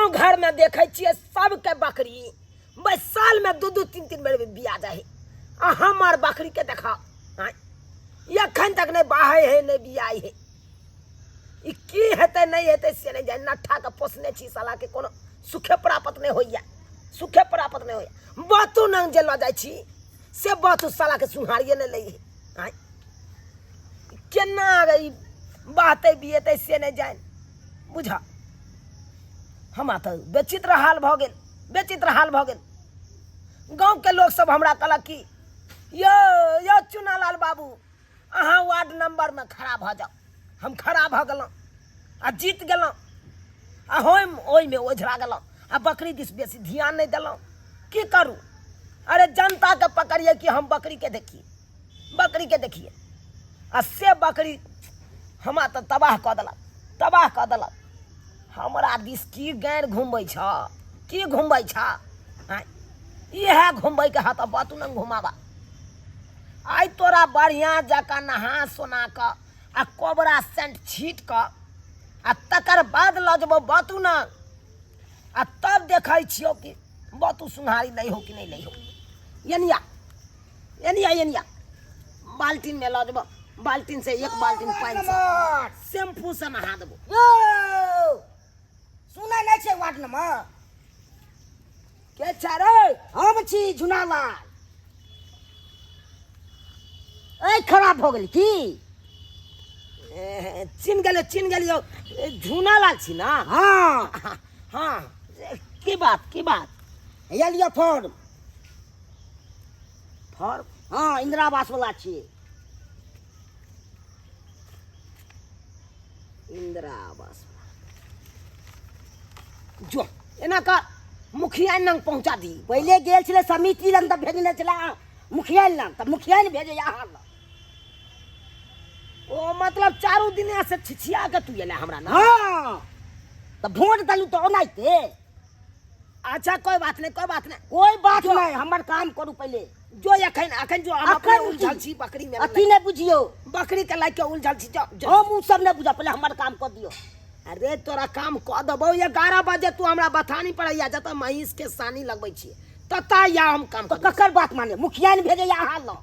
गाँव घरमे देखै छियै सबके बकरी बस सालमे दू दू तीन तीन बेर बिया जाइ है आ हमर बकरीके देखा आँय एखन तक नहि बाहै है नहि बियाइ है ई की हेतै नहि हेतै से नहि जानि नट्ठाके पोसने छी सालाके कोनो सुखे प्राप्त नहि होइए सुखे प्राप्त नहि होइए बातो नंग जे लऽ जाइ छी से बातो सालाके सुहारिए नहि लै है आँय केना ई बहतै बियेतै से नहि जानि बुझ हमरा तऽ विचित्र हाल भऽ गेल विचित्र हाल भऽ गेल गाँवके लोकसभ हमरा कहलक कि यौ यौ चुनालाल बाबू अहाँ वार्ड नम्बरमे खड़ा भऽ जाउ हम खड़ा भऽ गेलहुँ आ जीत गेलहुँ आ हम ओहिमे ओझरा गेलहुँ आ बकरी दिस बेसी ध्यान नहि देलहुँ की करू अरे जनताके पकड़िए कि हम बकरीके देखिए बकरीके देखिए आ से बकरी हमरा तऽ तबाह कऽ देलक तबाह कऽ देलक हमरा दिस की गारि घुमबै छ की घुमबै छ आँय इएह घुमबैके हऽ तऽ बतू ने घुमाबा आइ तोरा बढ़िआँ जकाँ नहा सोना कऽ आ कोबरा सेंट छीट कऽ आ तकर बाद लऽ जेबौ बतू ने आ तब देखै छियौ कि बतू सुनहारी लै हो कि नहि लै हो एनिया एनिया एनिया बाल्टीन में लऽ जेबो बाल्टीन से एक बाल्टीन पानि से शैम्पू से नहा देबो यौ सुनै नहि छै वार्ड नंबर के छै रे हम छी झुनालाल ऐ खराब भऽ गेल की ए, चिन्ह गेलियो चिन्ह गेलियो झूना लाल छी ना हाँ हाँ की बात की बात हैया लिअ फॉर्म फॉर्म हाँ इंदिरा आवास वाला छियै इंदिरा आवास जो एना कर मुखिया नंग पहुंचा दी पहिले गेल छलै समिति लग तऽ भेजने छलै मुखिया लग तऽ मुखिया ने भेजैया अहाँ लग ओ मतलब चारू दिन से छिछिया के तू एले हमरा ना हाँ तऽ वोट देलहुँ तऽ ओनाहिते अच्छा कोई बात नहीं कोई बात नहीं कोई बात नहीं हमर काम करू पहिले जो अखन अखन जो हम अपने अखन उलझल की? छी बकरी में अथी नहि बुझियौ बकरी के लाइक के उलझल छी जो जो। हम उ सब नहि बुझब पहिले हमर काम कऽ दियौ अरे तोरा काम कऽ देबौ 11 बजे तू हमरा बथानी पर आइया जतऽ महींस के सानी लगबै छियै ततऽ या हम काम तऽ कर ककर बात माने मुखिया ने भेजैया अहाँ लग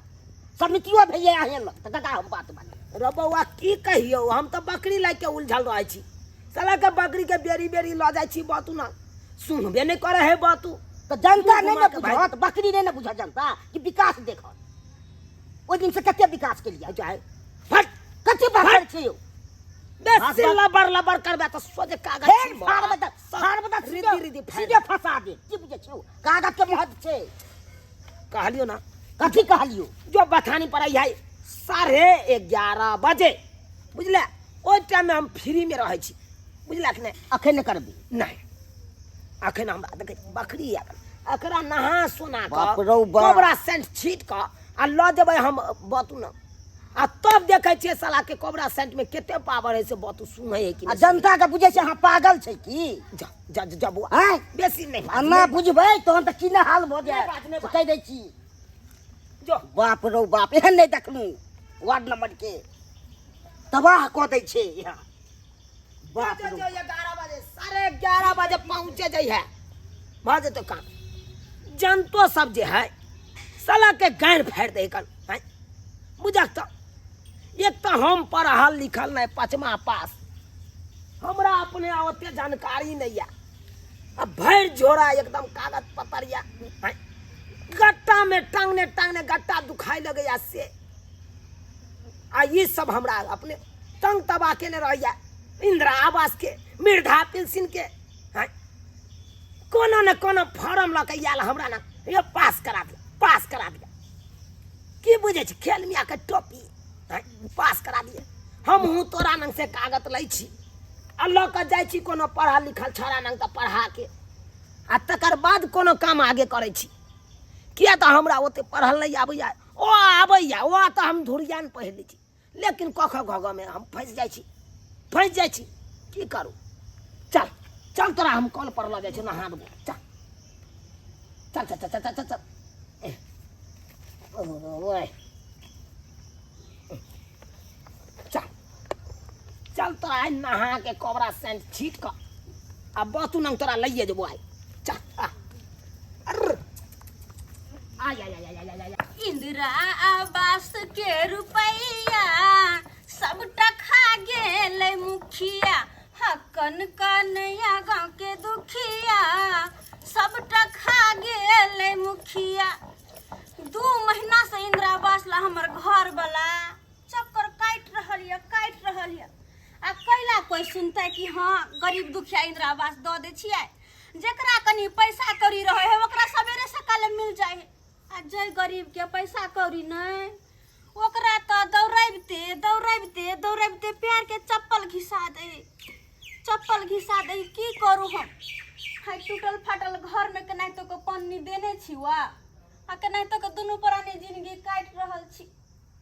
समितियो भेजैया अहाँ लग तऽ कका हम बात माने रे बौआ की कहियौ हम तऽ बकरी लए के उलझल रहै छी साला के बकरी के बेरी बेरी लऽ जाइ छी बातू ना सुनबे नहि करे है बातू तऽ जनता मुँह नहि ने घुमा के भागि बुझत बकरी नहि ने बुझत जनता कि विकास देखत ओहि दिन से कते विकास केलियै जाए फट कते बाहर छै यौ बेसी लबर लबर करबे तऽ सोझे कागज फेर छीन फाड़बै तऽ सब फाड़बै तऽ रिद्धि रिद्धि फाड़ि सीधे फंसा दे की बुझै छियौ कागज के महत्व छै कहलियो ना कथी कहलियौ जो बथानी पर आई है 11:30 बजे बुझले ओहि टाइम में हम फ्री में रहै छी बुझला कि नहि अखन नहि करबै नहि अखन हमरा देखै बकरी आयल एकरा नहा सोना बाप कऽ रौ बाप। कोबरा सेंट छीट कऽ आ लऽ जेबै हम बतू न आ तब देखै छियै साला के कोबरा सेंट में कते पावर है से बतू सुनै है कि आ नहि जनता के बुझै छै अहाँ पागल छै की जा जा जा बौआ आँय बेसी नहि आ ना बुझबै तहन तऽ की ने हाल भऽ नहि बात, नहि जायत बात। कहि दै छी जो बाप रौ बाप एहन नहि देखलहुँ वार्ड नंबर के तबाह कऽ दै छै यहाँ बाप जो रौ जो 11 बजे 11:30 बजे पहुँचे जाइ है भऽ जेतौ काम जनतो सब जे है साला के गाँड़ फाड़ि दै कन आँय बुझक तऽ एक तऽ हम पढ़ल लिखल नहि पचमा पास हमरा अपने ओते जानकारी नहि यऽ आ भरि झोरा एकदम कागज पत्तर यऽ आँय गट्टा में टांगने टांगने गट्टा दुखाइ लगैया से आ ई सब हमरा अपने तंग तबाह केने रहैया इंदिरा आवास के वृद्धा पेंशन के आँय कोनो ने कोनो फॉर्म लऽ के आयल हमरा ने यो पास करा दिया पास करा दिया की बुझै छी खेल मियाँ के टोपी आँय पास करा दिए हमहूँ तोरा नंग से कागज लै छी आ लऽ कऽ जाइ छी कोनो पढ़ल लिखल छौड़ा नंग तऽ पढ़ा के आ तकर बाद कोनो काम आगे करै छी किया तऽ हमरा ओते पढ़ल नहि आबैया ओ आबैया ओ तऽ हम धुरियान पढ़ि लै छी लेकिन क ख ग ग मे हम फँसि जाइ छी फँसि जाइ छी की करू चल चल तोरा हम कल पर लऽ जाइ छी नहा देबो चल चल चल चल चल चल चल ओए चल चल तोरा आइ नहा के कोबरा सेंट छीट कऽ आ बातू नंग तोरा लइए जेबो आइ। चल आ। अर्र। आय आय आय आय आय आय। इंदिरा आवास के रुपैया सबटा खा गेलै मुखिया, हकन कन्हैया गाँव के दुखिया सबटा खा गेलै मुखिया। 2 महीना से इंदिरा आवास ला हमर घर वाला चक्कर काटि रहल यऽ, काटि रहल यऽ। आ कैला कोई सुनतै कि हाँ गरीब दुखिया इंदिरा आवास दऽ दै छियै। जेकरा कनी पैसा कौड़ी रहै है ओकरा सवेरे सकाले मिल जाइ है, आ जे गरीब के पैसा कौड़ी नहि ओकरा तऽ दौड़बिते दौड़बिते दौड़बिते पैर के चप्पल घिसा दै, चप्पल घिसा दै। की करू हम? हाय टूटल फाटल घर में केनाहितो के पन्नी देने छी वा, आ केनाहितो के दुनू प्राणी जिंदगी काटि रहल छी।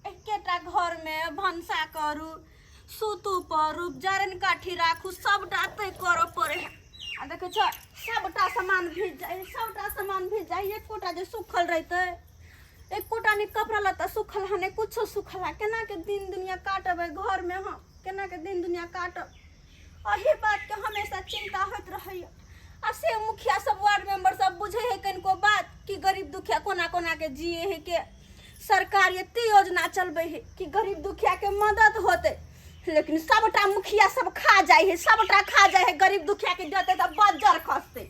एकेटा घर में भनसा करू, सुतू परू, जरन काठी राखू, सबटा तय करऽ पड़े है। आ देखै छ सबटा सामान भीज जाइ, सबटा सामान भीज जाइ, एकोटा जे सुखल रहितै, एकोटा नहि कपड़ा लत्ता सुखल है, नहि कुछो सुखल है। केना के दिन दुनिया काटबै घर में हम, केना के दिन दुनिया काटब, एही बात के हमेशा चिंता होइत रहैया। आ से मुखिया सब वार्ड मेंबर सब बुझे है कनिको बात कि गरीब दुखिया कोना कोना के जिए है के। सरकार एते योजना चलबै है कि गरीब दुखिया के मदद होते, लेकिन सबटा मुखिया सब खा जाइ है, सबटा खा जाइ है। गरीब दुखिया के देते तऽ बज्जर खसते,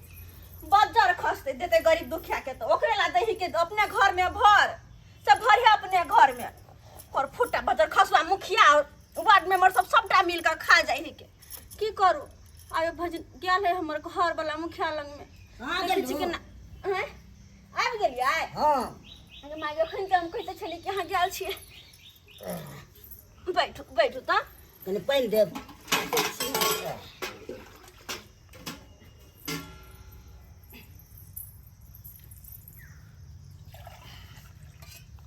बज्जर खसते देते गरीब दुखिया के, तऽ ओकरे ला दही के अपने घर में भर सब भरे अपने घर में और फुटा बज्जर खसुआ मुखिया और वार्ड मेंबर सब सबटा मिल के खा जाइ है के। की करू? आबे भजन गेल है हमर घर वाला मुखिया लग में। कहाँ देखै छी गेलू? केना हैं आबि गेलियै? हाँ। अरे माय, एखन तऽ हम कहिते छलियै कि अहाँ गेल छियै। बैठू बैठू तऽ। कनि पानि देब।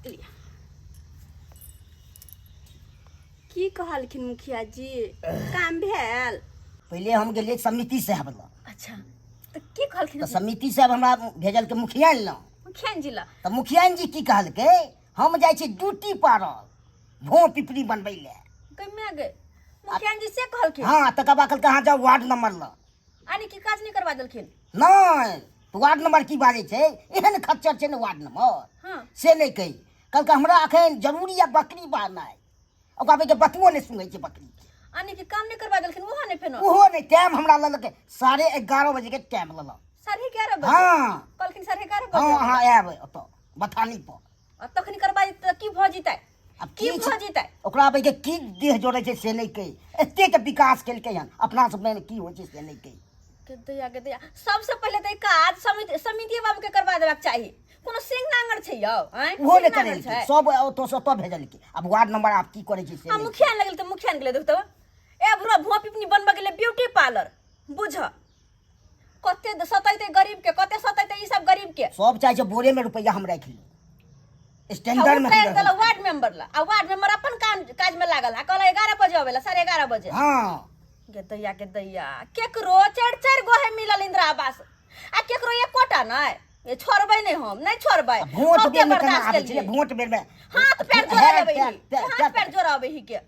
लिअ। की कहलखिन मुखिया जी, काम भेल? पहिले हम गेलियै समिति साहब लग। अच्छा, तऽ की कहलखिन? तऽ समिति साहब हमरा भेजलकै मुखिया लग। मुखिया जी लग? तऽ मुखिया जी की कहलकै, हम जाइ छी ड्यूटी पर भों पिपरी बनबै लए। गमे गे, मुखिया जी से कहलखिन? हाँ, तकर बाद कहलकै अहाँ जाउ वार्ड नंबर लग। आने की काज नहि करवा देलखिन? नहि, तऽ वार्ड नंबर की बाजै छै, एहन खच्चर छै ने वार्ड नंबर। हाँ। से नहि कही, कहलकै हमरा अखन जरूरी यऽ बकरी बहनाइ, ओकरा बेटे बतबो नहि सुनै छै बकरी के। आने की काम नहि करवा देलखिन? ओहो नहि? फेनो ओहो नहि। टाइम हमरा लेलकै 11:30 बजे के टाइम लेलक। 11:30 बजे? हाँ। कहलखिन 11:30 बजे? हाँ, अहाँ आयब ओतऽ बथानी पर। आ तखनी करवा देतै तऽ की भऽ जेतै? आब की की भऽ जेतै? ओकरा बेटे की देह जोड़ै छै से नहि कही, एतेक विकास केलकै हन अपना सबमे की होइ छै से नहि कही। के दैया के दैया, सबसे पहिले तऽ ई काज समिति समिति बाबू के करवा देबाक चाही। कोनो सिंह नांगर छै यौ? आँय, ओहो नहि सिंह नांगर करेलकै छै? सब ओतऽ से ओतऽ भेजलकै। आब वार्ड नंबर आब की करै छै से आ नहि। मुखिया लगल तऽ मुखिया गेलै देखतौ ए ब्रो भुआ पिपनी बनबऽ गेलै ब्यूटी पार्लर। बुझ कते सतैते गरीब के, कते सतैते ई सब गरीब के। सब चाहै छै बोरे में रुपैया हम राखि ली स्टैंडर्ड में। उतारि देलक वार्ड मेंबर ला, आ वार्ड मेंबर अपन काम काज में लागल, आ कहलक 11 बजे अबै ला, 11:30 बजे। हाँ। गे दैया के दैया, केकरो चारि चारि गो है मिलल इंदिरा आवास, आ केकरो एकोटा नहि। ए छोड़बै नहि, हम नहि छोड़बै। आ भोट बहुते बेर में केना बर्दाश्त आबै छलै? केलियै। भोट बेर में हाथ पैर जोड़ा हे, लेबै पैर, ही। पैर, हाथ पैर। पैर जोड़ाबै ही के।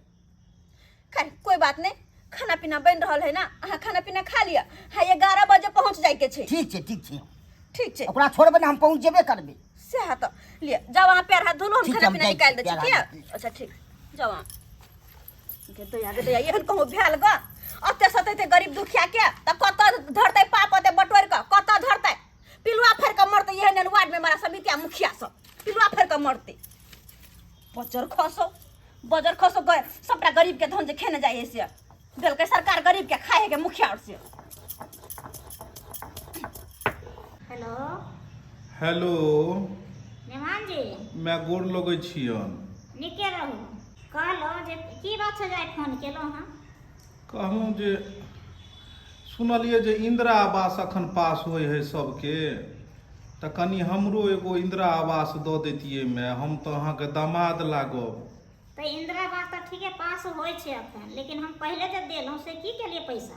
खैर कोई बात नहीं, खाना पीना बन रहल है ना, अहाँ खाना पीना खा लिअ। हाँ, 11 बजे पहुँच जाय के छै। ठीक छै, ठीक छै। ठीक छै। ओकरा छोड़बै ने, हम पहुँच जेबे करबै। सएह तऽ लिअ, जाउ अहाँ पैर हाथ धोलू, हम ठीक खाना छै, हम पीना जाइ निकालि छी, दै छी। पैर किया हाथ धो। अच्छा ठीक, जाउ अहाँ। गे दैया गे दैया, एहन कहूँ भेल ग ओते सतेते गरीब दुखिया के तऽ कतऽ धरतै पाप ओते बटोरि कऽ, कतऽ धरतै? पिलुआ फाड़ि कऽ मरतै एहन एहन वार्ड मेंबर आ समिति आ मुखिया सब पिलुआ फाड़ि कऽ मरतै। बजर खसो बजर खसो गए सबटा गरीब के धन जे खेने जाइ है से देलकै सरकार गरीब के खाए है के मुखिया और से। हेलो। हेलो। मेहमान जी। मैं गोर लगै छियन। नीके रहू। कहलहुँ जे की बात छै जे आइ फोन केलहुँ हँ? कहलहुँ जे सुनलियै जे इंदिरा आवास अखन पास होइ है सबके, तऽ कनि हमरो एगो इंदिरा आवास दऽ दैतियै माय, हम तऽ अहाँके दामाद लागब। तऽ इंदिरा आवास तऽ ठीके पास होइ छै अखन, लेकिन हम पहिले जे देलहुँ से की केलियै पैसा?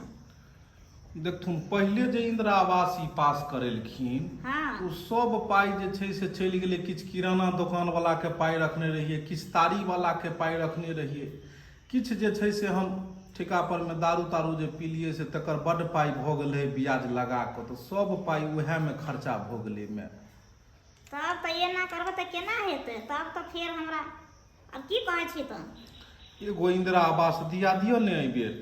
देखथुन, पहिले जे इंदिरा आवास ई पास करेलखिन हाँ। ओ सब पाइ जे छै से चलि गेलै। किछु किराना दोकान वाला के पाइ रखने रहियै, किछु तारी वाला के पाइ रखने रहियै, किछु जे छै से हम ठिका परमे दारू तारू जे पीलियै से तकर बड्ड पाइ भऽ गेल रहै ब्याज लगा कऽ, तऽ सब पाइ उएहमे खर्चा भऽ गेलै माय। तब तऽ एना करबै तऽ केना हेतै? तब तऽ फेर हमरा आब की कहै छी तऽ? एगो इंदिरा आवास दिया दिअ ने एहिबेर।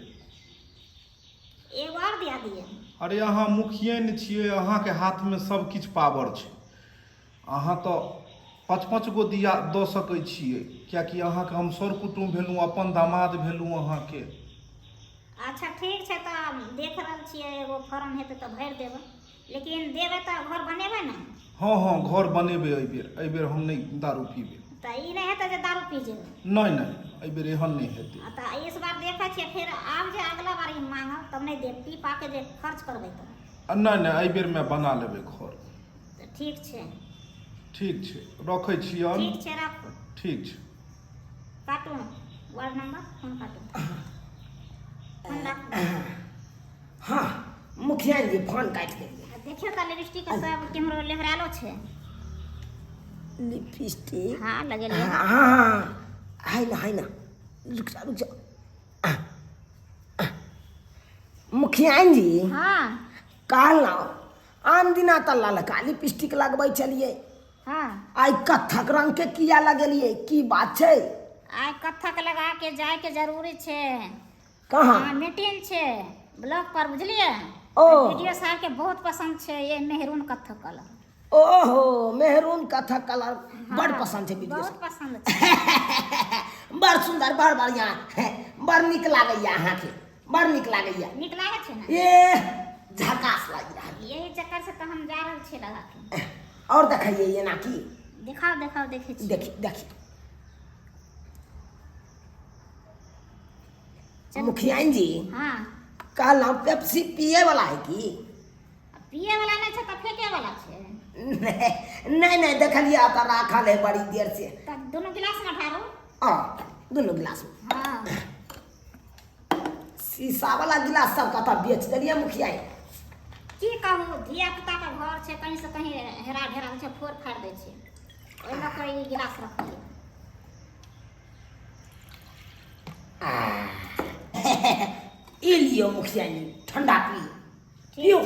एगो आर दिया दिअ। अरे अहाँ मुखिये ने छियै, अहाँके हाथमे सब किछु पावर छै। अहाँ तऽ पाँच पाँच गो दिया दऽ सकै छियै, किएकि अहाँके हम सर कुटुम्ब भेलहुँ, अपन दामाद भेलहुँ अहाँके। अच्छा ठीक छै, तऽ देख रहल छियै, एगो फॉर्म हेतै तऽ भरि देबै, लेकिन देबै तऽ घर बनेबै ने? हँ हँ, घर बनेबै एहिबेर। एहिबेर हम नहि दारू पीबै। तऽ ई नहि हेतै जे दारू पी जेबै? नहि नहि, एहिबेर एहन नहि हेतै। आ तऽ इस बार देखै छियै, फेर आब जे अगला बार ई मांगब तब नहि देब, पी पा के जे खर्च करबै तऽ। आ नहि नहि, एहिबेरमे बना लेबै घर। तऽ ठीक छै। ठीक छै, रखै छियनि। ठीक छै, राखू। ठीक छै। काटू वार्ड नंबर, फोन काटू, फोन राखू। हाँ मुखिया जी, फोन काटि देलियै। आ देखियौ तऽ लिपस्टिक सब केम्हरो लेहरालो छै। लिपस्टिक? हाँ, लगेलियै। हाँ हाँ, है ना, है ना, रुक जा, रुक जा। मुखिया जी। हाँ। कहलहुँ आन दिना तऽ ललका लिपस्टिक लगबै छलियै। हाँ। आइ कत्थक रंग के किया लगेलियै, की बात छै? आइ कत्थक लगा के जाय के जरूरी छै। कहाँ? हाँ, मीटिंग छै ब्लॉक पर, बुझलियै? ओ। वीडियो साहब के बहुत पसंद छै ये मेहरून कत्थक कलर। ओहो, मेहरून कत्थक कलर बड़ पसंद छै वीडियो? बहुत पसंद छै। बड़ सुंदर, बड़ बढ़िया, बड़ नीक लागैया अहाँके, बड़ नीक लागैया। नीक लागै छै ने? ए झकास लागि रहल। यही चक्कर से तऽ हम जा रहल छी लगा के। और देखैयै एना की? देखाओ देखाओ, देखै छी। देखी देखी मुखियाइन जी। हाँ। कहलहुँ पेप्सी पिए वाला है की? पिए वाला नहि छै तऽ फेके वाला छै? नहि नहि, देखलियै तऽ राखल है बड़ी देर से। तऽ दुनू गिलास में ढारू। आ दुनू गिलास में। हाँ। शीशा वाला गिलास सब कतऽ बेच देलियै मुखिया? की कहू, धिया पुता के घर छै, कहीं से कहीं हेरा ढेरा छै, फोड़ फाड़ दै छै, ओहि लऽ कऽ ई गिलास रखलियै। ई लियौ मुखिया जी, ठंडा पियौ पियौ।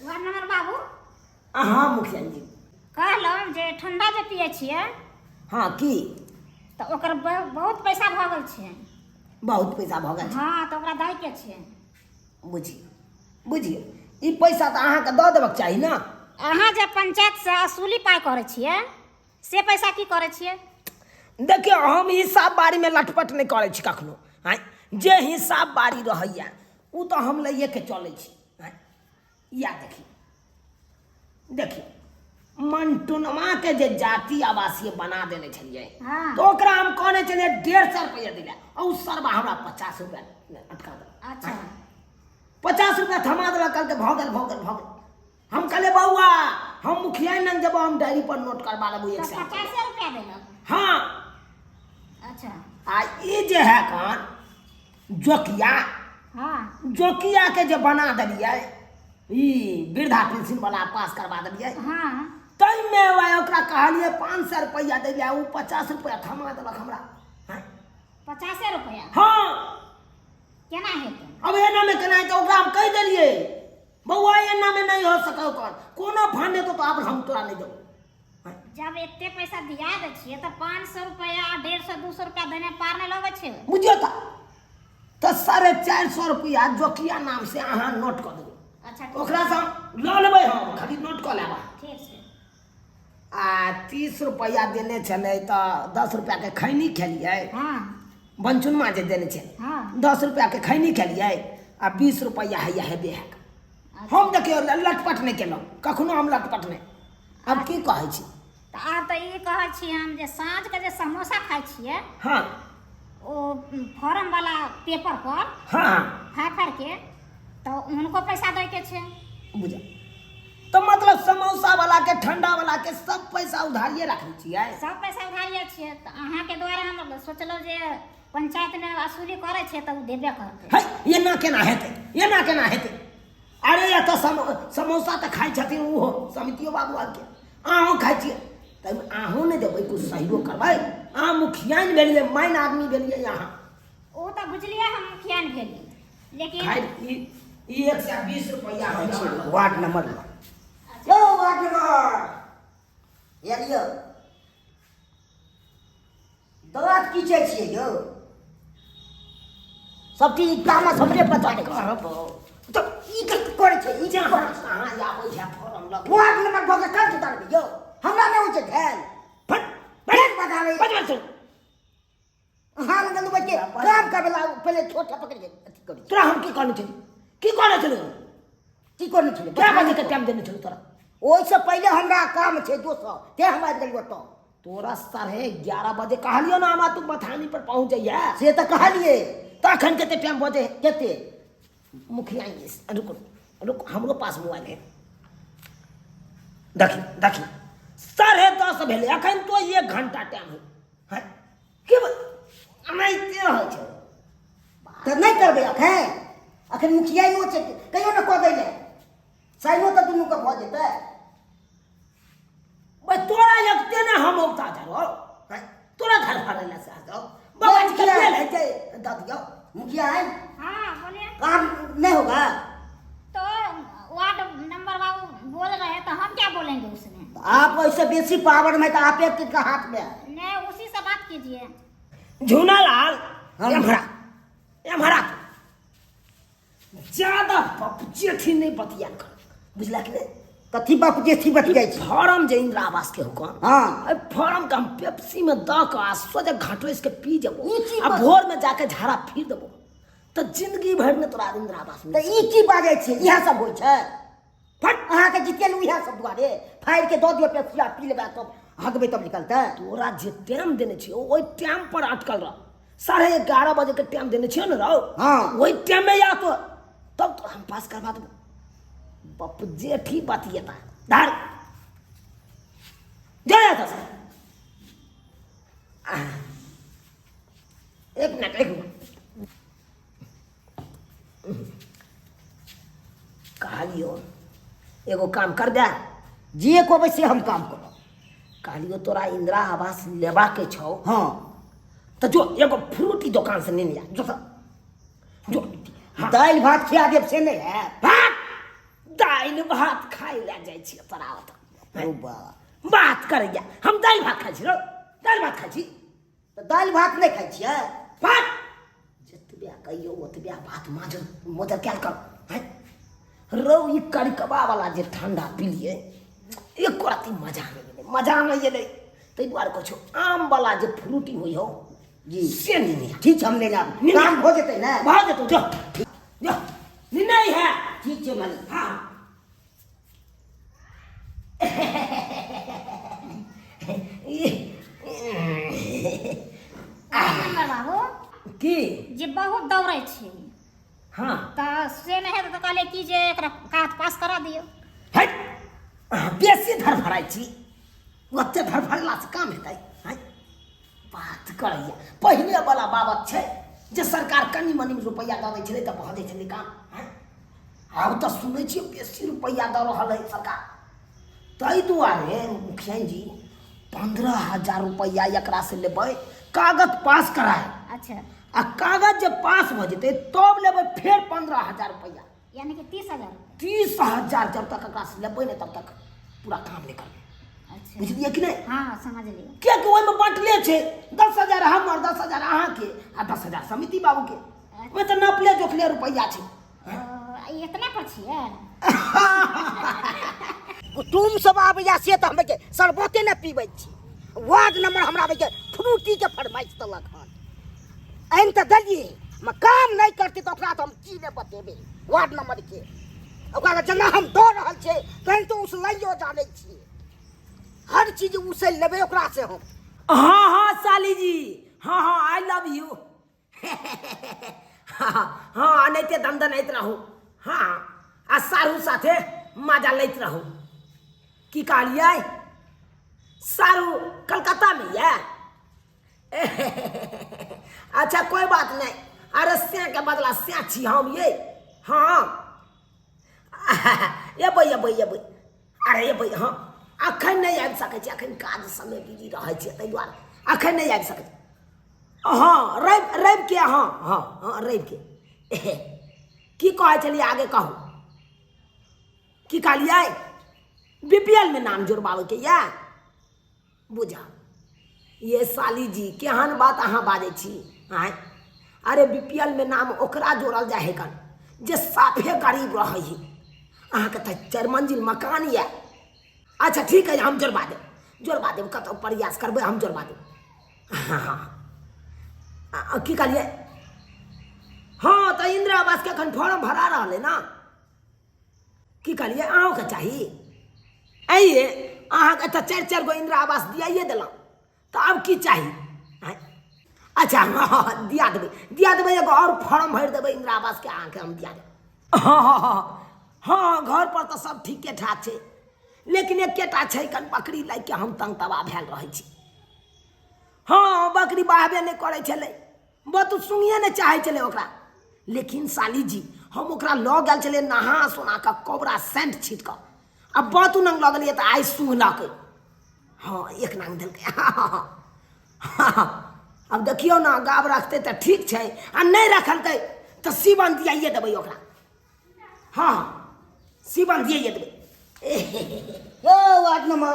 वार्ड नंबर बाबू। हाँ मुखिया जी। कहलहुँ जे ठंडा जे पियै छियै। हाँ, की? तऽ ओकर बहुत पैसा भऽ गेल छै। बहुत पैसा भऽ गेल छै? हाँ, तऽ ओकरा दै के छै। बुझियौ बुझियौ, ई पैसा तऽ अहाँके दऽ देबक चाही ने। अहाँ जे पंचायत से असूली पाइ करै छियै से पैसा की करै छियै? देखियौ, हम हिसाब बारीमे लटपट नहि करै छी कखनो। आँय, जे हिसाब बारी रहैया ओ तऽ हम लैएके चलै छी। आँय, या देखियौ देखियौ, मंटुनमा के जे जाति आवासीय बना देने छलियै। हाँ। तऽ ओकरा हम कहने छलियै 150 रुपैआ दिला, आ ओ सरबा हमरा 50 रुपैआ अटका देलक। अच्छा। 50 रुपैआ थमा देलक, कहलकै भऽ गेल भऽ गेल भऽ गेल। हम कहलियै बौआ, हम मुखिया लग जेबो, हम डायरी पर नोट करबा लेबो एक तऽ सए। 50 रुपया देलक? हाँ। अच्छा। आ ई जे है कन जोकिया। हाँ। जोकिया के जे बना देलियै, ई वृद्धा पेंशन वाला पास करबा देलियै। हाँ। ताहिमे वएह ओकरा कहलियै 500 रुपैआ दै लए, ओ 50 रुपैआ थमा देलक हमरा। हाँ? 50 रुपया? हाँ। केना हेतै? अब एनामे केना हेतै? ओकरा हम कहि देलियै, बौआ, एनामे नहि हो सकै, ओकर कोनो फान हेतौ तऽ आब हम तोरा नहि देबौ। जब एते पैसा दिया दै छियै तऽ 500 रुपया, 150, 200 रुपया देने पार नहि लगै छै। बुझियौ तऽ 450 रुपया जोकिया नाम से अहाँ नोट कऽ देबै। अच्छा ठीक। ओकरासँ लऽ लेबै, हम खाली नोट कऽ लेब। ठीक छै। आ 30 रुपैआ देने छलै तऽ 10 रुपैआके खैनी खेलियै। हाँ। बनचुनमा जे देने छै। हाँ। 10 रुपैआके खैनी खेलियै आ 20 रुपैआ हैया हेबे है। हम देखियौ, लटपट नहि केलहुँ कखनो, हम लटपट नहि। आब की कहै छी? तऽ आब तऽ ई कहै छी हम जे साँझके जे समोसा खाइ छियै। हाँ। ओ फॉर्म वाला पेपर पर। हाँ। फाड़ फाड़ के तऽ हुनको पैसा दै के छै। बुझ तऽ मतलब समोसा वाला के, ठंडा वाला के सब पैसा उधारिये राखै छियै? सब पैसा उधारिये छियै, तऽ अहाँके द्वारा हम सोचलहुँ जे पंचायतमे वसूली करै छै तऽ ओ देबे करतै। है, एना केना हेतै? एना केना हेतै? अरे एतऽ समोसा तऽ खाइ छथिन ओहो समितियो बाबू आरके, अहूँ खाइ छियै। ताहिमे अहूँ नहि देबै, किछु सहयोग करबै। अहाँ मुखियाइन भेलियै, माइन आदमी भेलियै अहाँ। ओ तऽ बुझलियै हम मुखियान भेलियै, लेकिन खैर ई ई 120 रुपैआ हम जमा करब। वार्ड नंबर लऽ यौ, वार्ड नंबर या लियौ। दाँत कीचै छियै यौ, सब चीज तामस हमरे पर चढ़ै छै। करब तऽ ई की करै छै? ई की जहाँ करै छै? कहाँ आबै छै फॉर्म लऽ के। वार्ड नंबर भऽ के कंठ उतारबै यौ? हमरा नहि होइ छै धैल फट फेर बजाबै। बजबै छौ। अहाँ लग लुबै के काम करबै ला पहिले छोटा पकड़ के अथी करै तोरा हम की कहने छली? की कहने छली? की करने छलै? कए बजे के टाइम देने छलू तोरा? ओहिसँ पहिले हमरा काम छै दोसर, तें हम आबि गेलियै ओतऽ। तोरा 11:30 बजे कहलियौ ने, हमरा तू बथानी पर पहुँच जइहे। से तऽ कहलियै। तऽ अखन कते टाइम बजे है? कते? मुखिया जी, रुको रुको, हमरो पास मोबाइल है। देखी देखी, 10:30 भेलै, अखन तो 1 घंटा टाइम है। हैं? के एनाहिते होइ छै। तऽ नहि करबै अखन? अखन मुखियाइयो छै, कहियो ने कऽ दै लए, साइनो तऽ दुनूके भऽ जेतै। बे तोरा लगते ने हम औता जाओ, हैं? तोरा घर भरे ला से आ जाओ, बाबा जी के मुखिया। बेल है जे दऽ दियौ। मुखिया है। हाँ, बोलिए। काम नहीं होगा? तो वार्ड नंबर बाबू बोल रहे हैं तो हम क्या बोलेंगे उसमें? आप ऐसे बेसी पावर में तो आप एक के हाथ में है। नहीं, उसी से बात कीजिए। झूना लाल। हाँ। एम्हरा एम्हरा, ज्यादा पप जेठी नहीं बतिया कर, बुझला कि नहीं? कथी बाप जेठी बतियाइ छी? फॉर्म जे इंदिरा आवास के हुकम। हाँ। एहि फॉर्म के हम पेप्सी में दऽ कऽ आ सोझे घटोसि के पी जेबो ई की आ बात? भोर में जाके झाड़ा फिर देबो, तऽ जिंदगी भरि में तोरा इंदिरा आवास तऽ मिल। ई की बाजै छियै? इएह सब होइ छै? फट। अहाँके जितेलहुँ इएह सब दुआरे? फाड़ि के दऽ दियौ पेप्सी आ पी लेबै, तब हगबै तब निकलतै? तोरा जे टाइम देने छियौ ओहि टाइम पर अटकल रह। 11:30 बजे के टाइम देने छियौ ने रौ? हाँ। ओहि टाइम में या तो तब तो हम पास करवा देबो। बप जेठी बतियेता धार जा जा सर। एक मिनट एक मिनट, कहलियो एगो काम कर दे। जे कहबै से हम काम करब। कहलियो तोरा इंदिरा आवास लेबाके छौ? हाँ। तऽ जो एगो फ्रूटी दोकान से नेने आ, जो सर जो। हाँ। दालि भात खिया देब से नहि हैत? भात दालि भात खाइ लए जाइ छियै तोरा ओतऽ? ओ बा बात करैया, हम दालि भात खाइ छी रौ, दालि भात खाइ छी। तऽ दालि भात नहि खाइ छियै? भात जतबे कहियौ ओतबे बात माजर मोजर कयल कर। हैं रौ, ई करिकबा वाला जे ठंडा पीलियै एको रत्ती मजा नहि एलै, मजा नहि एलै। ताहि दुआरे कहै छौ आम वाला जे फ्रूटी होइ हौ जी से नहि ने। ठीक छै, हम नहि आब। नहि। काम भऽ जेतै ने? भऽ जेतौ, जो जो, नहि है। ठीक छै मालिक। हाँ। वार्ड नंबर बाबू। की? जे बहुत दौड़ै छै। हाँ। तऽ से नहि हेतै तऽ कहलियै कि जे एकरा कागज पास करा दियौ। हट, अहाँ बेसी धड़फड़ाइ छी, ओते धड़फड़ेलासँ काम हेतै? हँ, बात करैया पहिने वाला बाबत छै जे सरकार कनि मनि रुपैआ दऽ दै छलै तऽ भऽ जाइ छलै काम। हँ, आब तऽ सुनै छियै बेसी रुपैआ दऽ रहल है सरकार। ताहि दुआरे मुखिया जी 15,000 रुपैआ एकरासँ लेबै, कागज पास कराय। अच्छा। आ कागज जे पास भऽ जेतै तब लेबै फेर 15,000 रुपैआ। यानी कि 30,000 रुपैआ। 30,000। जब तक एकरासँ लेबै नहि तब तक पूरा काम नहि करबै। अच्छा। बुझलियै कि नहि? हाँ, समझलियै। कियाकि ओहिमे बाँटले छै, 10,000 हमर, 10,000 अहाँके आ 10,000 समिति बाबूके। ओहिमे तऽ नपले जोखले रुपैआ छै। ओ, ई एतने पर छियै? कुटुम सब आबैया से तऽ हमे शरबते नहि पीबै छी। वार्ड नंबर हमरा आबैके फ्रूटीके फरमाइश देलक हन, आनि तऽ देलियै। हम काम नहि करतै तऽ ओकरा तऽ हम की नहि बतेबै वार्ड नंबरके। ओकरा जेना हम दऽ रहल छियै तहन तऽ उसलैयो जानै छियै, हर चीज उसलि लेबै ओकरा से हम। हाँ हाँ साली जी, हाँ हाँ, I love you. हाँ हाँ, एनाहिते दनदनाइत रहू। हाँ, आ सारू साथे मजा लैत रहू। की कहलियै? सारू कलकत्तामे यऽ? अच्छा, कोई बात नहीं। अरे से के बदला से छी हम ये। हाँ, एबै एबै एबै, अरे एबै। हाँ, अखन नहि आबि सकै छी, अखन काज सबमे बिजी रहै छियै, ताहि दुआरे अखन नहि आबि सकै छी। हँ, रवि रविके, हँ हँ हँ, रविके। की कहै छलियै आगे कहू, की कहलियै? बी पी एल मे नाम जोड़बाबैके यऽ। बुझा ये साली जी, केहन बात अहाँ बाजै छी? आँय, अरे बी पी एल मे नाम ओकरा जोड़ल जाइ है कन जे साफे गरीब रहै है। अहाँके तऽ चारि मंजिल मकान यऽ। अच्छा ठीक है, हम जोड़बा देब, जोड़बा देब, कतहु प्रयास करबै, हम जोड़बा देब। हँ हँ, की कहलियै? हँ, तऽ इन्दिरा आवासके एखन फॉर्म भरा रहल है ने। की कहलियै? अहूँके चाही? आइए, अहाँके तऽ चारि चारि गो इन्दिरा आवास दियाइए देलहुँ, तऽ आब की चाही? आँय? अच्छा हँ हँ हँ, दिया देबै, दिया देबै, एगो आओर फॉर्म भरि देबै इन्दिरा आवासके, अहाँके हम दिया देबै। हँ हँ हँ हँ, घर पर तऽ सब ठीके ठाक छै, लेकिन एकेटा छै कन बकरी लए के हम तंग तबाह भेल रहै छी। हँ, बकरी बहबे नहि करै छलै, बतू सुनिए नहि चाहै छलै ओकरा। लेकिन साली जी, हम ओकरा लऽ गेल छलियै नहा सोना कऽ, कोबरा सेंट छीट कऽ आ बतू नंग लऽ गेलियै तऽ आइ सुंघलकै। हँ, एक नांग देलकै। आब देखियौ ने, गाब रखतै तऽ ठीक छै आ नहि रखलकै तऽ सीवन दियाइए देबै ओकरा। हँ, सीवन दियाइए देबै। यौ वार्ड नंबर,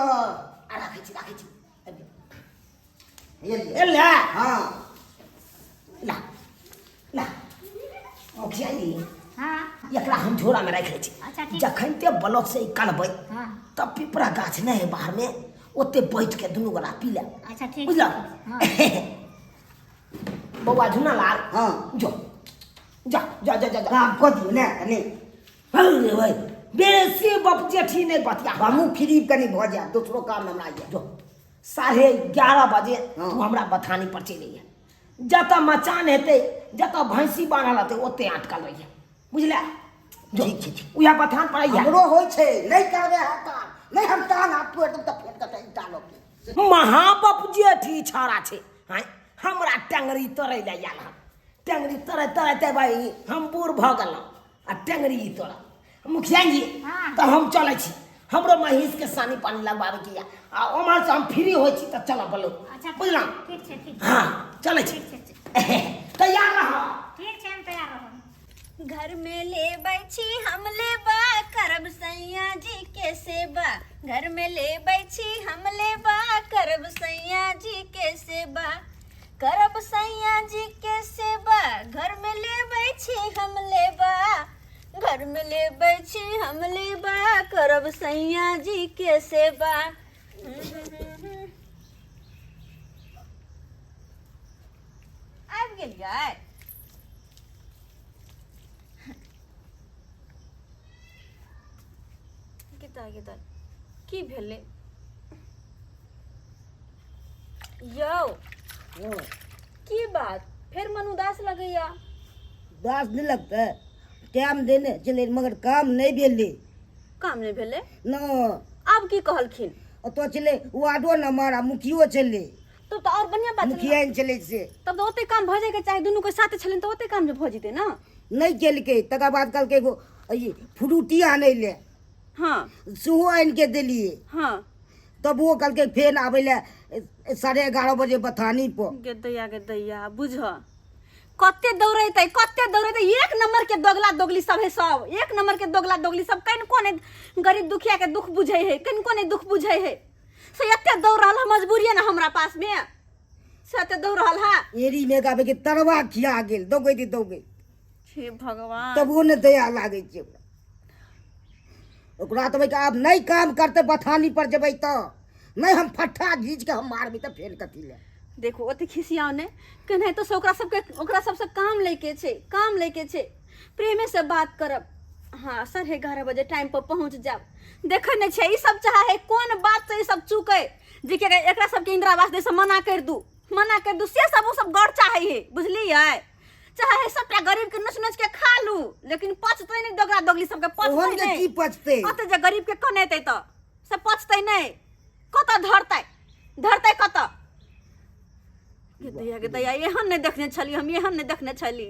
आ राखै छी, राखै छी। एलियै। एलै? हँ। ला ला मुखिया जी। हाँ। एकरा हम झोरा में राखि लै छी। अच्छा, ठीक। जखन ते ब्लॉक से निकलबै हाँ। तब पिपरा गाछ नहि है बाहर में, ओते बैठ के दुनू गोला पी लेब। अच्छा ठीक। बुझलक? हाँ। बौआ झुना लाल। हाँ। जो जा जा जा जा जा। काम कऽ दियौ ने कनि। अरे भाई, बेसी बप जेठी नहि बतिया। हमहूँ फ्री कनि भऽ जायब, दोसरो काम हमरा यऽ। जो, 11:30 बजे हाँ। तू हमरा बथानी पर चलि अइहे, जतऽ मचान हेतै, जतऽ भैंसी बान्हल हेतै, ओते अटकल रहिहे, बुझले? जो। ठीक छै, ठीक। उएह बथान पर अइहे। हमरो होइ छै, नहि करबै अहाँ काम, नहि हम टांग हाथ तोड़ि देब तऽ फेर कतऽ ईंटा लऽ के। महाबप जेठी छौड़ा छै। आँय, हमरा टेंगरी तोड़ै लए आयल हन। टेंगरी तोड़ै तोड़ैते भाई हम बूढ़ भऽ गेलहुँ आ टेंगरी ई तोड़ा। मुखिया जी। हाँ। तऽ हम चलै छी, हमरो महींस के सानी पानी लगवावे के या आ उम्हर से हम फ्री होइ छी तऽ चलब बोलो। अच्छा। बुझलहुँ? ठीक छै, ठीक छै। हाँ, चलै छी। ठीक छै, ठीक। तैयार रह। ठीक छै, हम तैयार रहब। घर में लेबै छी हम लेबा, करब सैया जी के सेवा। घर में लेबै छी हम लेबा, करब सैया जी के सेवा, करब सैया जी के सेवा। घर में लेबै छी हम लेबा, घर में लेबै छी हम लेबा, करब सैया जी के सेवा। आबि गेलियै? गीता गीता, की भेलै यौ? की बात, फेर मन उदास लगैया? उदास नहि लगतै? टाइम देने छलै मगर काम नहि भेलै। काम नहि भेलै? न। आब की कहलखिन? ओतऽ छलै वार्डो नंबर आ मुखियो छलै। तब तऽ आओर बढ़िआँ बात छलै। मुखिया छलै से। तब तऽ ओते काम भऽ जाइके चाही, दुनू के साथे छलनि तऽ ओते काम जे भऽ जेतै ने। नहि केलकै। तकर बाद कहलकै एगो ई फ्रूटी आनै लए। हाँ। सेहो आनि के देलियै। हाँ। तब ओ कहलकै फेर आबै लए 11:30 बजे बथानी पर। गे दैया, गे दैया, बुझ कते दौड़ेतै, कते दौड़ेतै। एक नंबर के दोगला दोगली सब है सब, एक नंबर के दोगला दोगली सब। कनिको नहि गरीब दुखिया के दुख बुझै है, कनिको नहि दुख बुझै है। से एते दौड़ रहल है, मजबूरी है ना हमरा पास में, से एते दौड़ रहल है। एरी में गाबे के तरवा खिया गेल दौगैत दौगैत। हे भगवान। तब ओ नहि दया लागै छै ओकरा। ओकरा तऽ भाइ आब नहि काम करतै, बथानी पर जेबै तऽ नहि हम फट्ठा घीच के हम मारबै तऽ फेर कथी लए। देखो, ओते खिसियाओ ने, केनाहितो से ओकरा सबके, ओकरा सबसे काम लैके छै, काम लैके छै, प्रेमे से बात करब। हाँ, 11:30 बजे टाइम पर पहुंच जाब। देखे नहीं छै ई सब चाहे है कोन बात से ई सब चूकै जे कि एकरा सबके इंदिरा आवास दे से मना कर दू, मना कर दू, से सब ओ सब गौर चाहे है, बुझलियै? चाहे है सबटा गरीब के नोच नोच के खा लू, लेकिन पचतै नहीं दोगला दोगली सबके, पचतै ओहन के नहीं। की पचतै? कते जे गरीब के कनेतै तऽ से पचतै नहीं, कतऽ धरतै, धरतै कतऽ? गे दैया, गे दैया, एहन नहि देखने छली हम, एहन नहि देखने छली।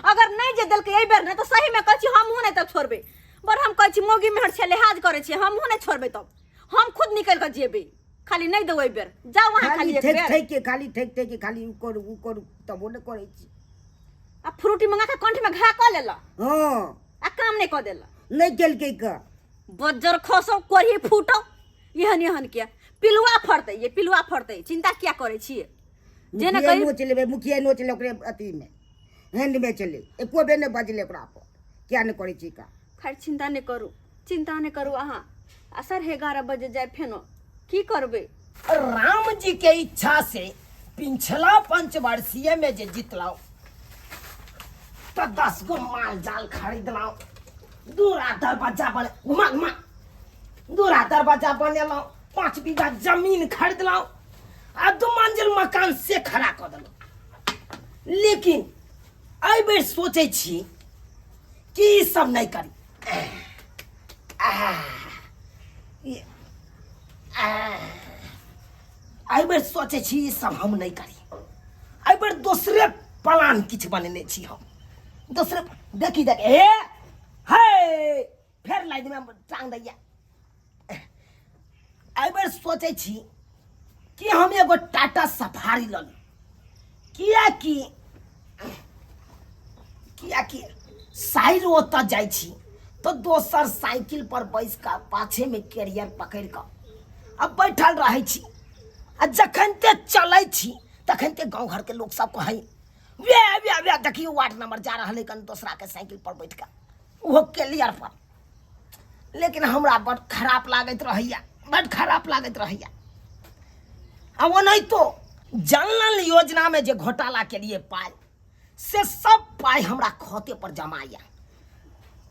अगर नहि जे देलकै एहि बेर ने तऽ सही में कहै छी हमहूँ नहि तब छोड़बै। बड़ हम कहै छी मौगी मेहर छै, लिहाज करै छियै, हमहूँ नहि छोड़बै तब, हम खुद निकल के जेबै खाली नहि देबै एहि बेर जाउ अहाँ खाली खाली एक ठेक बेर ठेक के खाली ठेक ठेक के खाली उ करू उ करू तबो नहि करै छी आ फ्रूटी मंगा के कंठ में घा कऽ लेलक हँ आ काम नहि कऽ देलक नहि केलकै का बज्जर खसौ कोढ़ी फूटौ एहन एहन के पिलुआ फड़तै ये पिलुआ फड़तै चिंता किया करै छियै जे ने मुखिया कही नोच लेबै मुखिया नोच ले ओकरे अथीमे हैंडमे चले एको बेर नहि बजलै ओकरा पर किया नहि करै छी का खैर चिंता नहि करू चिंता नहि करू अहाँ आ 11:30 बजे जाय फेनो की करबै राम जी के इच्छा से पिछला पंचवर्षीय में जे जितलहुँ तो 10 गो माल जाल खरीदलहुँ दूरा दरवाजा बने घुमा घुमा दूरा दरवाजा बनेलहुँ 5 बीघा जमीन खरीदलहुँ आ 2 मंजिल मकान से खड़ा कऽ देलहुँ लेकिन एहि बेर सोचै छी कि ई सब नहि करी एहि बेर सोचै छी ई सब हम नहि करी एहि बेर दोसरे प्लान किछु बनेने छी हम दोसरे देखी देख हे हे फेर लाइनमे टांग दैया एहि बेर सोचै छी कि हम एगो टाटा सफारी लऽ ली किएकि किएकि साइड ओतऽ जाइ छी तऽ दोसर साइकिल पर बैस कऽ पाछेमे कैरियर पकड़ि कऽ आ बैठल रहै छी आ जखन ते चलै छी तखन ते गाँव घरके लोक सब कहै वे वे वे देखियौ वार्ड नंबर जा रहल है कन दोसराके साइकिल पर बैठ कऽ ओहो कैरियर पर लेकिन हमरा बड खराब लागैत रहैया बड खराब लागैत रहैया आ ओनाहितो जल नल योजना में जे घोटाला के लिए पाइ से सब पाइ हमरा खाते पर जमा यऽ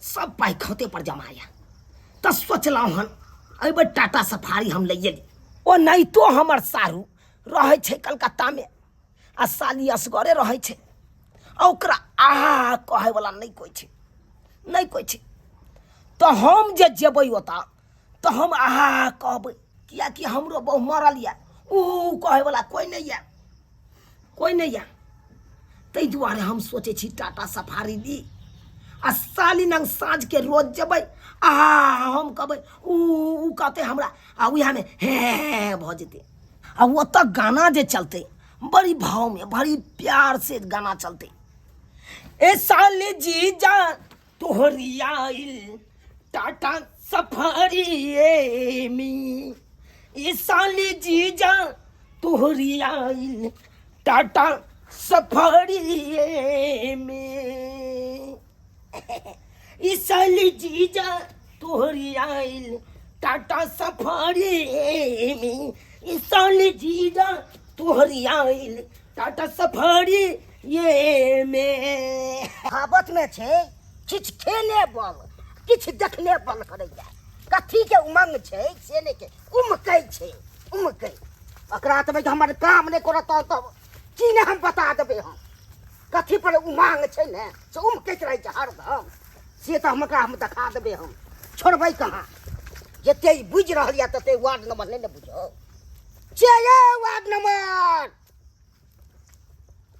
सब पाइ खाते पर जमा यऽ तऽ सोचलहुँ हन एहि बेर टाटा सफारी हम लैए ली ओनाहितो हमर सारू रहै छै कलकत्तामे आ साली असगरे रहै छै आ ओकरा आहा कहैवला नहि कोइ छै नहि कोइ छै तऽ हम जे जेबै ओतऽ तऽ हम आहा कहबै किएकि हमरो बहु मरल यऽ ऊ कहैवला कोइ नहि यऽ कोइ नहि यऽ ताहि दुआरे हम सोचै छी टाटा सफारी ली आ साली नंग साँझके रोज जेबै आ हम कहबै ऊ ऊ कहतै हमरा आ उएहमे हे हे भऽ जेतै आ ओतऽ गाना जे चलतै बड़ी भावमे बड़ी प्यार से गाना चलतै ए साली जीजा तोहरी आइल टाटा सफारी ए मी ए साली जीजा तोहरी आइल टाटा सफारी ए मी ई साली जीजा तोहरी आइल टाटा सफारी में ई साली जीजा तोहरी आइल टाटा सफारी ये में कहावत में छै किछु खेने बल किछु देखने बल करैया कथी के उमंग छै से नहि के उमकै छै उमकै ओकरा तऽ हमर काम नहि करत तब की नहि हम बता देबै हम कथी पर उमांग छै ने से उमकैत रहै छै हरदम से तऽ हम ओकरा हम देखा देबै हम छोड़बै कहाँ जते ई बुझि रहल यऽ तते वार्ड नंबर नहि ने बुझौ से ये वार्ड नंबर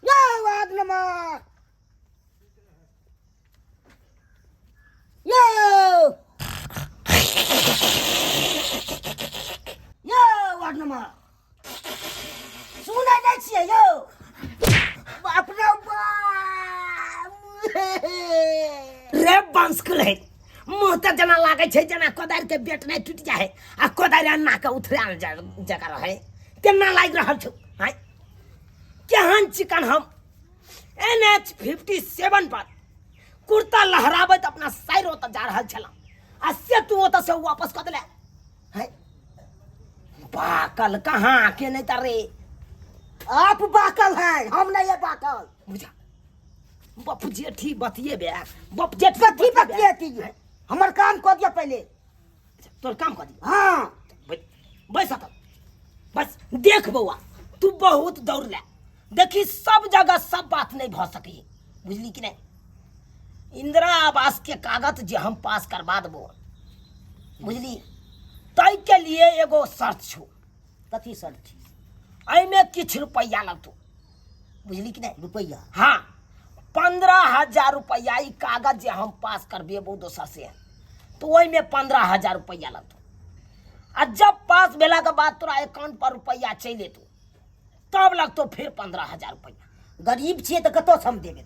ये वार्ड नंबर यो यो वार्ड नंबर सुनै नहि छियै यौ बाप रे बाप रे बंस रहे मुँह तऽ जेना लागै छै जेना कोदारि के बेट नहि टूटि जाइ है आ कोदारि अन्ना के उथरायल जगह रहै तेना लागि रहल छौ आँय केहन चिकन हम एन एच 57 पर कुर्ता लहराबैत अपना साइर ओतऽ जा रहल छलहुँ आ से तू ओतऽ से वापस कऽ देले है बाकल कहाँ के नहीं तर रे आप बाकल है हम नहीं है बाकल बुझा बप जेठी बतिये बे बप जेठी कथी बतियेती हमर काम कऽ दिअ पहिले तोर काम कऽ दियौ हाँ बैस अतऽ बस देख बौआ तू बहुत दौड़ ले देखी सब जगह सब बात नहीं भऽ सकी बुझली कि नहीं इंदिरा आवास के कागज जे हम पास करवा देबो बुझली ताहि के लिए एगो शर्त छौ कथी शर्त छै एहिमे किछु रुपैआ लगतौ बुझली कि नहीं रुपैआ हाँ 15,000 रुपैआ ई कागज जे हम पास करबेबो दोसर से तो ओहिमे 15,000 रुपैआ लगतौ आ जब पास भेला के बाद तोरा अकाउंट पर रुपैआ चलि एतौ तब लगतौ फिर 15,000 रुपैआ। गरीब छियै तऽ कतऽसँ हम देबै?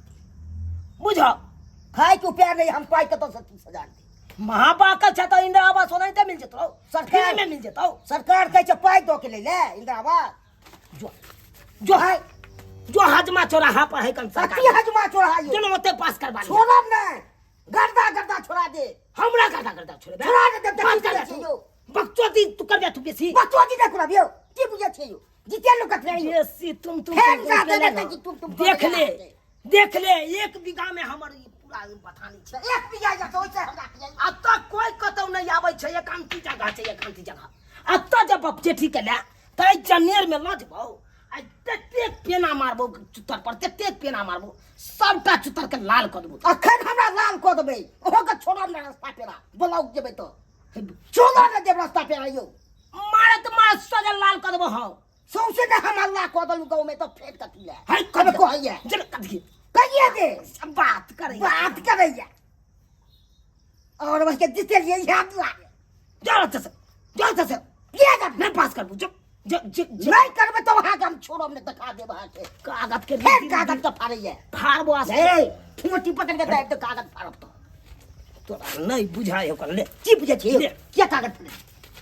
बुझ खायके उपाय नहि, हम पाइ कतऽसँ 30,000 देब? महापाकल छै तऽ इंदिरा आवास ओनाहिते मिल जेतौ, सरकार फ्री में मिल जेतौ। सरकार कहै छै पाइ दऽ के लै ले इंदिरा आवास। जो जो है जो हजमा चौराहा पर है कन सरकार कथी हजमा चौराहा यौ? दुनू ओते पास करबा लिअ। छोड़ब नहि, गर्दा गर्दा छोड़ा दे। हमरा गर्दा गर्दा छोड़बे? छोड़ा दे, देब बात तऽ कर की यौ? बकचोदी तू करबे तू बेसी बकचोदी नहि करब यौ, की बुझै छियै यौ? जीते लोक कथी यौ? बेसी तुम तुम फेर तुम जा केले देने ना। तऽ तुम तुम देख करै ले लागतै। देख ले, 1 बीघा में हमर ई पूरा बथानी छै। 1 बीघा जे छै, ओहिसँ हमरा की यौ? एतऽ कोई कतौ नहि आबै छै, एकांती जगह छै, एकांती जगह। एतऽ जब बपजेठी के ले तऽ एहि जनेर में लऽ जेबौ आ ततेक पेना मारबौ चुत्तर पर, ततेक पेना मारबौ सबटा चुत्तर के लाल कऽ देबौ। अखन हमरा लाल कऽ देबै, अहाँके छोड़ब नहि रास्ता पेरा, ब्लॉक जेबै तऽ छोड़ब नहि देब रास्ता पेरा यौ। मारत मारत सजल लाल कऽ देबौ। हँ सौंसे के हम हल्ला कऽ देलहुँ गाँव में तऽ फेर कथी लए? है कब कहैया जब कथी कहिया दे बात करैया, बात करैया और वह के जीते लिए याद लागे। जा से जा से किया कर नहीं पास करबू जब जब जब नहीं करबे तो वहाँ के हम छोड़ब नहीं, दिखा देब अहाँके कागज के फेर कागज के फाड़ैया फाड़बो आ ए ठोटी पकड़ के दाबि दे कागज फाड़ब तो तोरा नहीं बुझाय ओकर ले। की बुझै छियै? ले। किया कागज फाड़ै?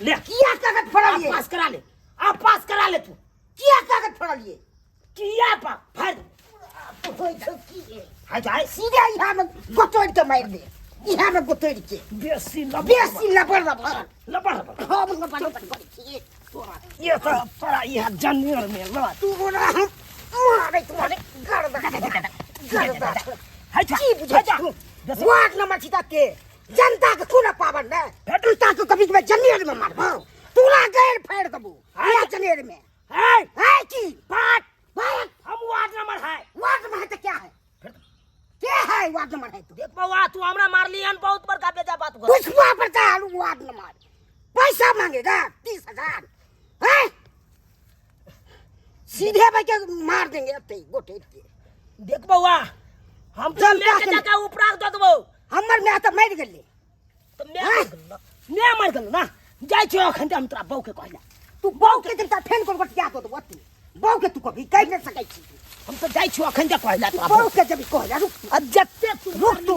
ले। किया कागज फाड़लियै? आप पास करा ले, आप पास करा ले तू। किया कागज फाड़लियै? किया पा फाड़ होइ छौ की? हाय जाय सीधे यहाँ में गोतोड़ के मारि दे, यहाँ में गोतोड़ के। बेसी लबड़ बेसी लबड़ लबड़ लबड़ लबड़। हम लबड़ लबड़ करै छियै तोरा ये तो तोरा यहाँ जनेर में ल तू ना हम मारै तुम्हारे गर्दा गर्दा। हाय जा की बुझै जा छी? वार्ड नंबर छी के जनता के कोना पावर ने जनता के कभी कभी जनेर में मारबो, तोरा गैर फाड़ देबो या जनेर में। है है की बात बात हम वार्ड नंबर है। वार्ड नंबर है तो क्या है? क्या है वार्ड नंबर है तो? देख बउआ तू हमरा मारली हन बहुत बड़का बेजा बात कर। पुष्पा पर का हालू वार्ड नंबर पैसा मांगेगा 30,000 है, सीधे भाई के मार देंगे अते गोटे के। देख बउआ हम तो जनता लेके के जाके ऊपरा दऽ देबौ। हमर my तऽ मरि गेलै। तऽ my मरि गेल ना, my मरि गेल ना। जाइ छियौ अखन तऽ हम तोरा बहू के कहला। तू बहू के जनता फेन कोन गोटिया दऽ देबौ अते। बहू के तू कभी कहि नहि सकै छी। हम तऽ जाइ छियौ अखन तऽ कहला तोरा बहू के जब कहला रुक आ जते तू रुक तू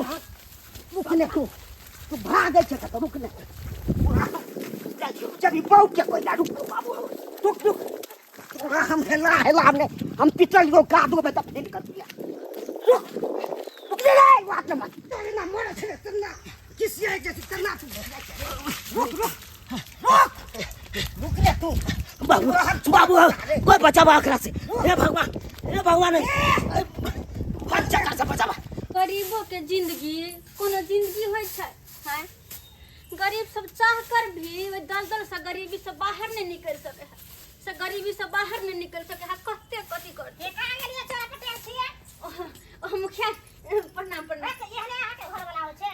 रुक ने तू तू भागै छै तऽ रुक ने। जाइ छियौ जब बहू के कहला रुक बाबू रुक रुक तोरा हम हेला हेला हमने हम पिटल गो कादो में तऽ फेन कर दिया। रुक रुक ले रे बात न मत तोरे ना मरे छै तना किसी है जैसे तना तू रुक रुक रुक रुक ले तू। बाबू बाबू कोई बचावा एकरा से, हे भगवान हे भगवान बच्चा का से बचावा। गरीबों के जिंदगी कोनो जिंदगी होइ छै हैं? गरीब सब चाह कर भी ओहि दलदल से गरीबी से बाहर नहीं निकल सके है, से गरीबी से बाहर नहीं निकल सके है। कते कथी करते के कहाँ गेलियै चोरा पटेल छियै? ओह, ओह, मुखिया प्रणाम प्रणाम। बस एहने अहाँके घरवला होइ छै?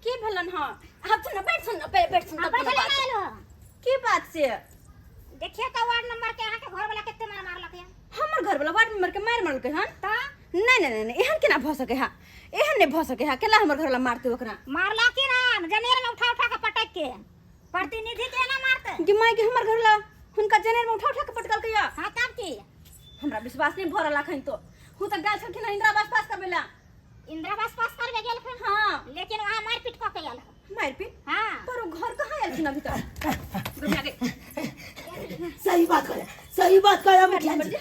की भेलन हँ? आब तो ना बैठ सुन ना बैठ सुन हाँ, तब कोनो बैठले बात। ना एलहो। की बात से? देखियौ तऽ वार्ड नंबर के अहाँके घरवला कते मार मारलक यऽ। हमर घरवला वार्ड मेंबर के मारि मारलकै हन? तऽ नहीं नहीं नहीं, एहन केना भऽ सकै है, एहन नहीं भऽ सकै है। केला हमर घरवला मारतै ओकरा? मारला की ना जनेर में उठा उठा के पटक के प्रतिनिधि के ना मारते। गे माय के हमर घरवला हुनका जनेर में उठा उठा के पटकलकै या? हाँ तब की? हमरा विश्वास नहीं भऽ रहल अखन तो। हूँ तऽ गेल छलखिन हँ इंदिरा आवास पास करबै ला। इंदिरा आवास पास करबे गेलखिन? हाँ। लेकिन वहाँ मारपीट कऽ के आयल हँ। मारपीट? हाँ। पर ओ घर कहाँ आयल अभी तक? रुक गए। सही बात करे, सही बात करे मुखिया जी।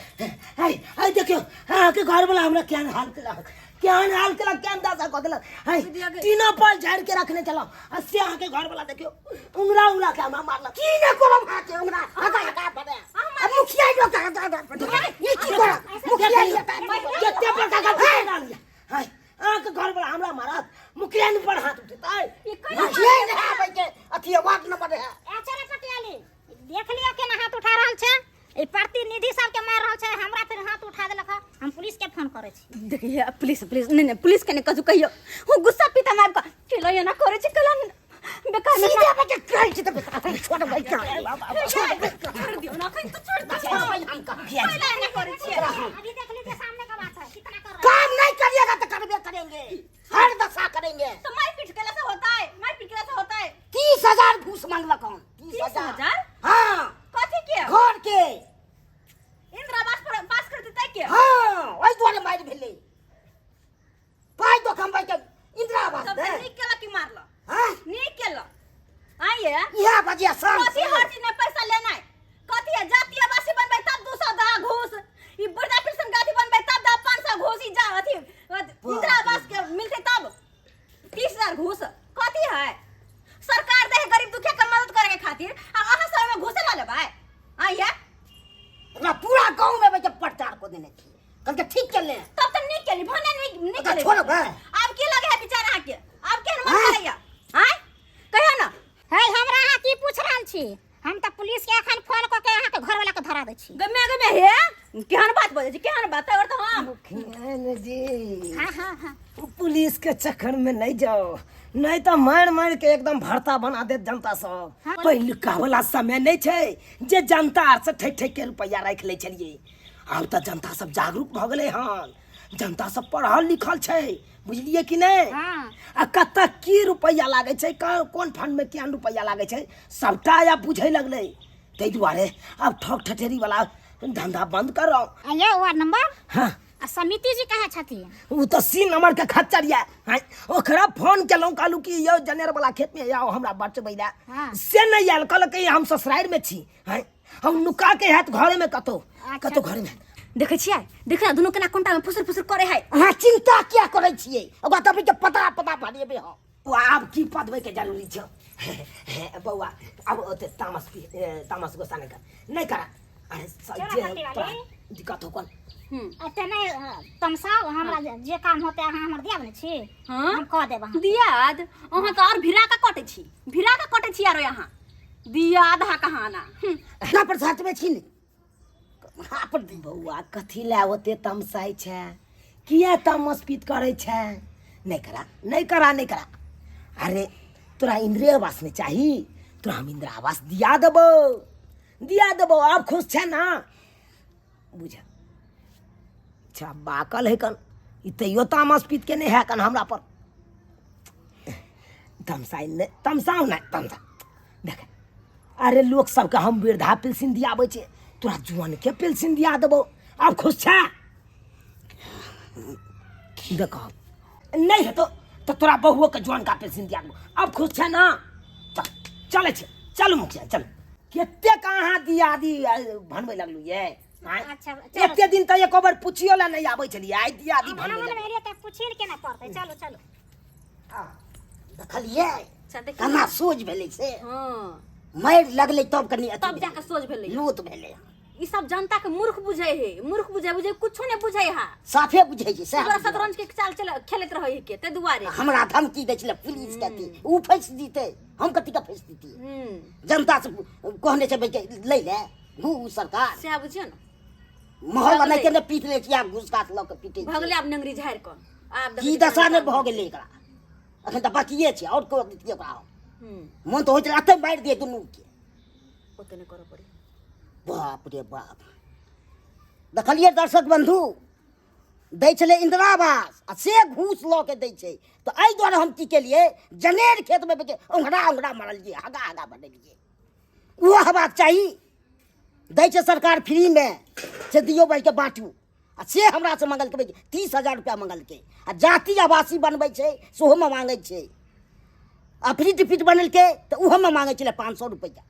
हाय हाय देखियो हाँ के घर वाला हमरा केहन हाल केलक, केहन हाल केलक, केहन दशा कऽ देलक। हाय तीनों पल झाड़ के रखने चलो आ से अहाँ के घर वाला देखियो उंगरा उंगरा के हमरा मारलक। की ने करब अहाँ के उंगरा हगा हगा बने। आ मुखिया जो का दा दा ई की करब? मुखिया जी कते बड़का गलती कर लिया। हाय अहाँ के घर वाला हमरा मारत, मुखिया पर हाथ उठेतै। मुखिया ने आबै के अथी वार्ड नंबर है। ए चलो पटियाली देख लियो केना हाथ उठा रहल छै। ई प्रतिनिधि सब के मार रहल छै, हमरा फिर हाथ उठा देलक। हम पुलिस के फोन करै छी। देखिए पुलिस पुलिस नहीं नहीं पुलिस के नहीं कछु कहियो। हूँ गुस्सा पीता मार का केला एना करै छै केला बेकार में सीधे बजे कहै छी तऽ बेकार छोड़ भाई का छोड़ छोड़ दियो ना अखन तो छोड़ दियो। हम कहा केला एना करै छै। अभी देख लीजिए सामने का बात है कितना कर रहा है। काम नहीं करिएगा तो करबे करेंगे, हर दशा करेंगे। तो मारपीट केला से होता है, मारपीट केला से होता है। 30,000 घूस मांगलक हन। 30,000? इएह बजिया शान कथी हर चीज में पैसा लेनाइ कथी है जाति आवासी बनबै तब 200 दा घूस ई वृद्धा पेंशन गादी बनबै तब दा 500 घूस ई जा अथी इंदिरा आवास के मिलते तब 30,000 घूस कथी है सरकार दे है गरीब दुखिया के मदद करे के खातिर आ अहाँ सब में घूसे ला लेबै आइए ओकरा पूरा गाँव में बच्चा प्रचार कऽ देने छियै कहलकै ठीक केले तब तऽ नीक केली भने नीक नीक ओकरा केली छोड़बै आब की लगे है बेचारा अहाँके आब केहन मन हाँ? करैया आँय कहियो ना हे हमरा अहाँ की पूछ रहल छी हम तऽ पुलिस के एखन फोन कऽ के अहाँके घरवाला के धरा दै छी गमे गमे हे केहन बात बजै छी केहन बात और तऽ हम मुखियान जी हाँ हाँ हाँ पुलिस के चक्कर में नहीं जाओ नहीं तो मार मार के एकदम भरता बना देत जनता सब पहिलुका वाला समय नहीं छै जे जनता आर से ठेक ठेक के रुपया राखि लै छलियै आब तऽ जनता सब जागरूक भऽ गेलै हन जनता सब पढ़ल लिखल छै बुझलियै कि नहि हाँ। आ कतऽ की रुपैआ लागै छै कोन फंडमे केहन रुपैआ लागै छै सबटा आब बुझै लगलै ताहि दुआरे आब ठग ठठेरी वाला धंधा बंद करो आ ये वार्ड नंबर हाँ आ समिति जी कहाँ छथिन ओ तऽ सी नंबर के खच्चर यऽ हाँ ओकरा फोन केलहुँ कहलहुँ कि यौ जनेर वाला खेतमे आउ हमरा बचबै लए हाँ। से नहि आयल कहलक कि हम ससुरारिमे छी हाँ हम नुका के हैत घरेमे कतौ अच्छा। कतौ घरेमे देखै छियै देख ना दुनू केना कोनटा में फुसुर फुसुर करे है अहाँ चिंता किया करै छियै ओकरा तऽ के पता पता भरेबै हम ओ आब की पदबै के जरूरी छौ बौआ आब ओते तामस पी तामस गुस्सा नहि कर नहि करा अरे चलो जे खट्टी वाली। तोरा दिक्कत हो कोन एते नहि तमसाउ हमरा जे काम होतै अहाँ हमर दिया ने छी हाँ? हम कऽ देब अहाँके। दियाद अहाँ तऽ और भिरा के कटै छी भिरा के कटै छी आरो अहाँ दियाद हा कहाना हमरा पर साथमे छी ने कहाँ पर दी बौआ कथी लए ओते तमसाइ छै किया तामस पीत करै छै नहि करा नहि करा नहि करा अरे तोरा इंदिरे आवास नहि चाही तोरा हम इंदिरा आवास दिया देबौ दिया देबौ आब खुश छै ना बुझ अच्छा बाकल है कन ई तैयो तामस पीत के नहि है कन हमरा पर तमसाइ नहि तमसाउ नहि तमसा देख अरे लोक सबके हम वृद्धा पेंशन दियाबै छै तोरा जुआनके पेंशन दिया देबौ आब खुश छै देखो नहि हेतौ तऽ तोरा बहुओके जुआनका पेंशन दिया देबौ आब खुश छै ना चल चलै छै चलू मुखिया चलू कतेक अहाँ दियादी भनबै लगलू ये आँय? अच्छा, चलो। एते दिन तऽ एको बेर पुछियो लए नहि आबै छलियै आइ दियादी हम भनबै मनमे लगलू एलियै तऽ पुछिए ने केना पड़तै चलू चलू देखलियै अच्छा देखियौ केना सोझ भेलै से हाँ मारि लगलै तब कनि अथी तब जाके सोझ भेलै लोत भेलै ई सब जनता के मूर्ख बुझै है मूर्ख बुझै बुझै कुछो नहि बुझै है साफे बुझै छै सएह तोरा शतरंज के चाल चल खेलैत रहै है के ताहि दुआरे हमरा धमकी दै छलै पुलिस के अथी ओ फँसि जीतै हम कथी के फँसि जीतियै जनता से कहने छै भाई लै ले घूस सरकार सएह बुझियौ ने महल बनाइ के ने पीट लै छी आब घूस घास लऽ के पीटै भऽ गेलै आब नंगरी झाड़ि कऽ आब देखै की छी दशा केना नहि भऽ गेलै एकरा अखन तऽ बाकिए छै आओर कऽ दितियै ओकरा हम। हूँ मन तऽ होइत रहै एतहि मारि दियै दुनूके ओते नहि करऽ पड़ै बाप रे बाप देखलियै दर्शक बन्धु दै छलै इन्दिरा आवास आ से घूस लऽ के दै छै तऽ एहि दुआरे हम की केलियै जनेर खेतमे बेचे ओंघरा ओंघरा मारलियै हगा हगा बनेलियै ओहो हेबाक चाही दै छै सरकार फ्रीमे से दियौ भाइके बाँटू आ से हमरासँ मङ्गलकै 30,000 रुपैआ मङ्गलकै आ जाति आवासी बनबै छै सेहोमे माँगै छै आ फ्री टिफिट बनेलकै तऽ ओहोमे माँगै छलै 500 रुपैआ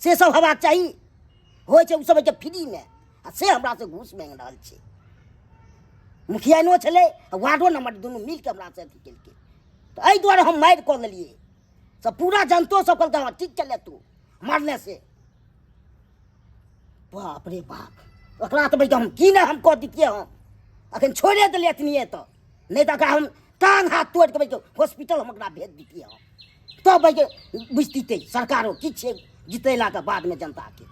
से सब हेबाक चाही होइ छै ओसभ होइ छै फ्रीमे आ से हमरासँ घूस माँगि रहल छै मुखियाइनो छलै आ वार्डो नंबर दुनू मिलके हमरासँ अथी केलकै तऽ एहि दुआरे हम मारि कऽ लेलियै सब पूरा जनतो सब कहलकै हँ ठीक चले तू मारने से बाप रे बाप ओकरा तऽ बैठ हम की नहि हम कऽ दितियै हम अखन छोड़े देलियै एतनिए तऽ नहि तऽ ओकरा हम टांग हाथ तोड़ि कऽ बैठ हॉस्पिटल हम ओकरा भेज दितियै हम तब बैठ बुझतितै सरकारो की छै जितेलाके बादमे जनताके।